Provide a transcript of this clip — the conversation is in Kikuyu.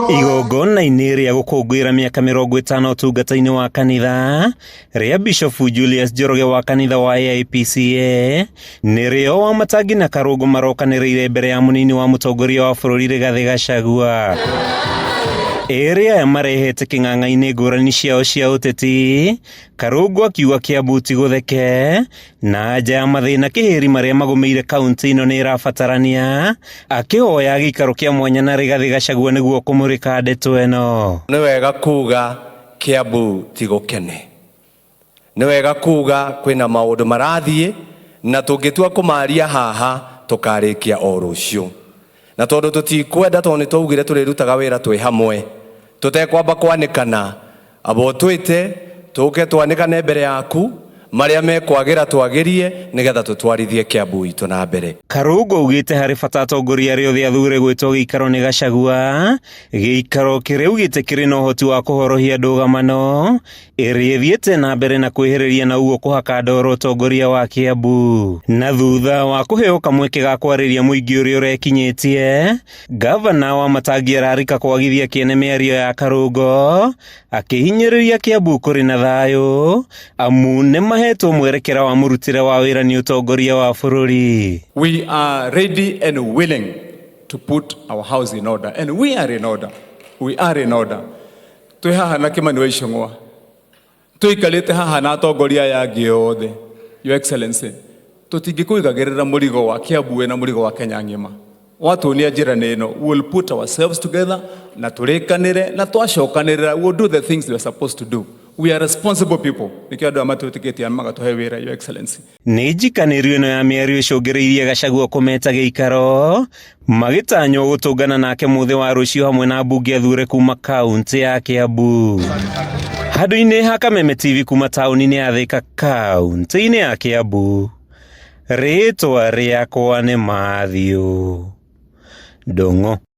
Igongona-inĩ rĩa gũkũngũĩra mĩaka 50 ũtungata-inĩ wa kanitha rĩa Bishofu Julius Njoroge wa kanitha wa AIPCA nĩrĩo Wamatangi na Karũngũ marokanĩrĩire mbere ya mũnini wa mũtongoria wa bũrũri Rigathĩ Gachagua. Erĩ aya marehete kĩng'ang'a-inĩ ngũrani ciao cia ũteti, Karũngũ akiuga Kiambu ti gũtheke na anja ya mathĩna kĩhĩri marĩa magũmĩire kauntĩ ĩno nĩ ĩrabatarania, akĩhoya gĩikaro kĩa mwanya na Rigathĩ Gachagua nĩguo kũmũrĩka ndeto ĩno. Nĩ wega kuga Kiambu ti gũkene. Nĩ wega kuga kwĩna maũndũ marathiĩ na tũngĩtua kũmaria haha tũkarĩkia o rũciũ. Na tondũ tũtikwenda tondũ nĩ twaugire tũrĩrutaga wĩra twĩ hamwe tũtekwamba kwanĩkana amba ũtwĩte tũke twanĩkane mbere yaku marĩa mekwagĩra twagĩrie nĩgetha tũtwarithie Kiambu itũ na mbere. Karũngũ augĩte harĩ bata atongoria arĩa othe athure gwĩtwo gĩikaro nĩ Gachagua, gĩikaro kĩrĩa augĩte kĩrĩ na ũhoti wa kũhorohia ndũgamano ĩrĩa ĩthiĩte na mbere na kwĩhĩrĩria na ũguo kũhaka ndoro ũtongoria wa Kiambu. Na thutha wa kũheo kamweke ga kwarĩria mũingĩ ũrĩa ũrekinyĩtie, Gavana Wamatangi ararika kwagithia kĩene mĩario ya Karũngo akĩhinyĩrĩria Kiambu kũrĩ na thayũ amu nĩmahetwo mwerekera wa mũrutĩre wa wĩra nĩ ũtongoria wa bũrũri. We are ready and willing to put our house in order, and we are in order. We are in order. Twĩ haha na Kimani wa Ichung'wa, tũikarĩte haha na atongoria aya angĩ othe. Your Excellency, tũtingĩkũigagĩrĩra mũrigo wa Kiambu wĩna mũrigo wa Kenya ng'ima. Watuonia njĩra nĩ ĩno, we will put ourselves together na tũrĩkanĩre na twacokanĩrĩra, we will do the things we are supposed to do. We are responsible people. Nĩkĩo andũ aya matwĩtĩkĩtie magatũhe wĩra, Your Excellency. Nĩ njikanĩrio ĩno ya mĩario ĩcũngĩrĩirie Gachagua kũmeta gĩikaro magĩtanywo gũtũngana nake mũthĩ wa rũciũ hamwe na mbunge athure kuma kaunti ya Kiambu. Handũ-inĩ ha Kameme TV kuma taũni-inĩ ya Thika kaunti-inĩ ya Kiambu, rĩtwa rĩakwa nĩ Matthew Ndung'u.